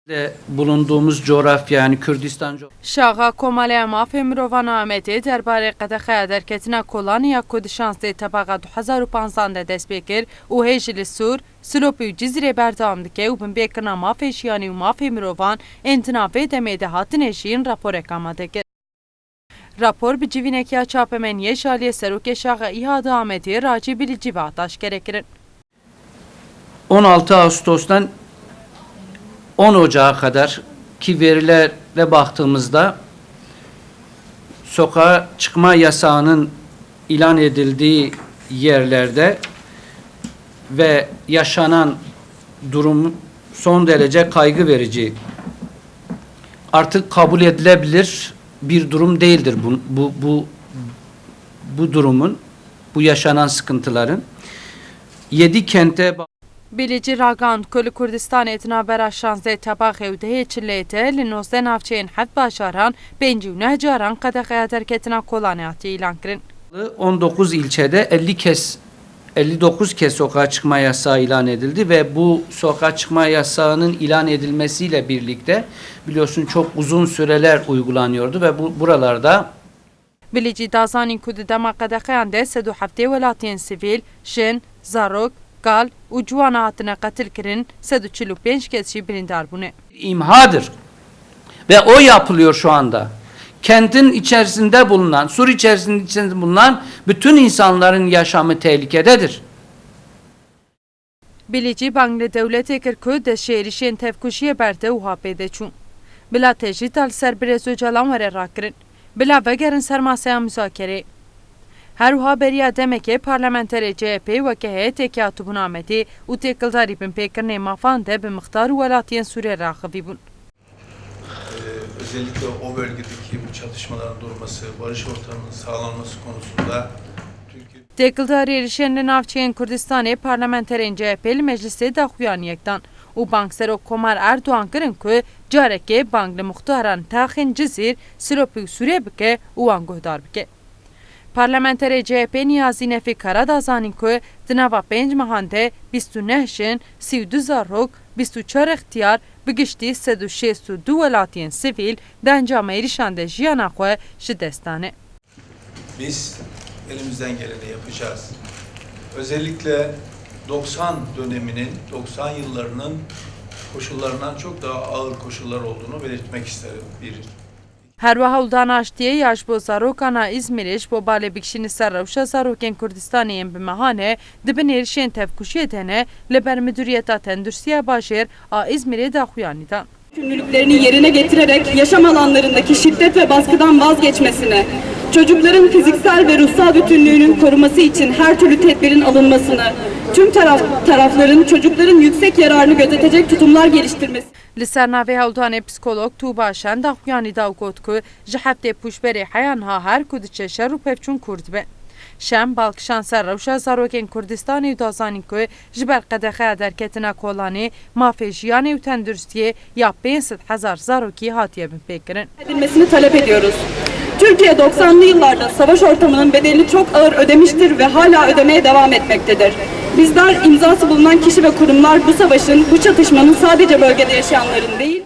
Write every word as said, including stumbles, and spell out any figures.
De bulunduğumuz coğrafya, yani Kürdistan co- Şaxa Komaleya Mafê Mirovan a Amedê derbarê qedexeya derketina kolanê ya ku di şazdeh tebaxa du hezar û panzdan de dest pê kir û hê jî li Sûr, Silopî û Cizîrê berdewam dike û binpêkirina mafê jiyanê û mafê mirovan ên di nav vê demê de hatine jiyîn raporek amade kir. Rapor bi civînekiya çapemeniyê ji aliyê Serokê Şaxa Îhada Amedê Racî Bilîcî ve hat aşkerekirin. on altı Ağustos'tan on Ocağı kadar ki verilere baktığımızda sokağa çıkma yasağının ilan edildiği yerlerde ve yaşanan durum son derece kaygı verici. Artık kabul edilebilir bir durum değildir bu, bu, bu, bu durumun, bu yaşanan sıkıntıların. Yedi kente ba- Bilîcî ragihand ku li Kurdistanê di navbera şazdeh tebaxê û dehê çileyê de li nozdeh navçeyên heft bajaran pêncî û neh caran qedexeya derketina kolanê hatiye îlankirin. On dokuz ilçede elli kez, elli dokuz kez sokağa çıkma yasağı ilan edildi ve bu sokağa çıkma yasağının ilan edilmesiyle birlikte biliyorsun çok uzun süreler uygulanıyordu ve bu buralarda Bilîcî da zanîn ku di dema qedexeyan de sed û heftê welatiyên sivîl, jin, zarok, kal û ciwana hatine qetilkirin, sed û çil û pênc kes jî birîndar bûne. İmhadır. Ve o yapılıyor şu anda. Kentin içerisinde bulunan, Sur içerisinde içerisinde bulunan bütün insanların yaşamı tehlikededir. Bilîcî bang li dewletê kir ku dest ji êrişên tevkujiyê berde û ha pê de çû. Bila tecrîda li ser Birêz Ocalan were rakirin. Bila vegerin ser maseya muzakerê. Her wiha beriya demekê parlamenterê C H P weke heyeteke hatibûn Amedê û têkildarî binpêkirinê mafan de bi mixtar û welatiyên Sûriyê re axivî bûn. Ee, özellikle o bölgedeki bu çatışmaların durması, barış ortamının sağlanması konusunda Türkiye Têkildarî êrişên li navçeyên Kurdistanê parlamenterên C H P li meclisê daxuyaniyek dan û bang Serok Komar Erdogan kirin ku carekê bang li muxtaran taxên Cizîr, Silopî û Sûrê bike û wan guhdar bike. Parlamenterê C H P Niyazî Nefî Kara da zanîn ku di nava pênc mehan de bîst û neh jin, sî û du zarok, bîst û çar extiyar, bi giştî sed û şêst û du welatiyên sivîl di encama êrişan de jiyana xwe ji dest dane. Biz elimizden geleni yapacağız. Özellikle doksan döneminin, doksan yıllarının koşullarından çok daha ağır koşullar olduğunu belirtmek isterim. Bir. Her wiha Huldana Aştiyê ya ji bo zarokan a Îzmîrê ji bo balê bikişîne ser rewşa zarokên Kurdistanê yên bi mehan e di bin êrişên tevkujiyê de ne, li ber Midûriyeta Tenduristiya Bajêr a Îzmîrê daxuyanî dan. yükümlülüklerini yerine getirerek yaşam alanlarındaki şiddet ve baskıdan vazgeçmesini, çocukların fiziksel ve ruhsal bütünlüğünün koruması için her türlü tedbirin alınmasını, tüm taraf, tarafların çocukların yüksek yararını gözetecek tutumlar geliştirmesi. Li ser navê hewldanê psîkolog Tûba Şen daxuyanî da û got ku ji heftê pûşberê heya niha her ku diçe şer û pevçûn kûr dibe. Şen bal kişand ser rewşa zarokên Kurdistanê û da zanîn ku ji ber qedexeya derketina kolanê, mafê jiyanê û tenduristiyê ya pênc sed hezar zarokî hatiye binpêkirin. edilmesini talep ediyoruz. Türkiye doksanlı yıllarda savaş ortamının bedelini çok ağır ödemiştir ve hala ödemeye devam etmektedir. Bizler imzası bulunan kişi ve kurumlar bu savaşın, bu çatışmanın sadece bölgede yaşayanların değil,